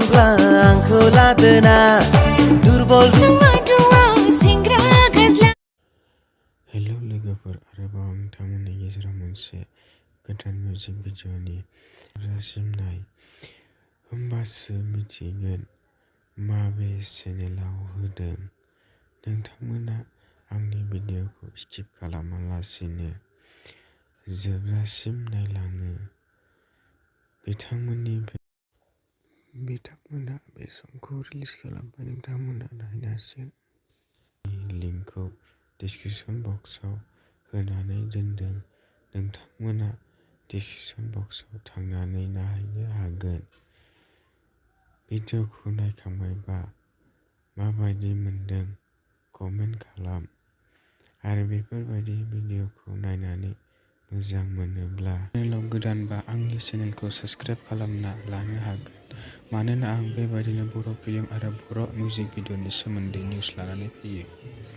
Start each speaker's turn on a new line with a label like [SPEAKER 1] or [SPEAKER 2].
[SPEAKER 1] होमब्ला आंखौ लादोना दुरबल
[SPEAKER 2] हेलौ लोगोफोर, आरोबाव नोंथांमोननि गेजेराव मोनसे गोदान मिउजिक भिडिअ'नि जासिम नाय, होमबासो मिथिगोन माबे चेनेलाव होदों। नोंथांमोना आंनि भिडिअ'खौ स्किप खालामालासिनो जोबजासिम नायलाङो। बिथांमोना बे समखौ रिलिज खालामबाय, नोंथांमोना नायनो हासिगोन। लिंकखौ डिस्क्रिप्शन बक्सआव होनानै दोनदों, नोंथांमोना डिस्क्रिप्शन बक्सआव थांनानै नायनो हागोन। भिडिअ'खौ नायखांबायबा माबायदि मोनदों कमेन्ट खालाम, आरो बेफोरबायदि भिडिअ'खौ नायनानै मोजां मोनोब्ला चेनेलाव गोदानबा आंनि चेनेलखौ साबस्क्राइब खालामना लानो हागोन, मानोना आं बेबायदिनो बर' फिल्म आरो बर' मिउजिक भिडिअ'नि सोमोन्दै निउस लानानै फैयो।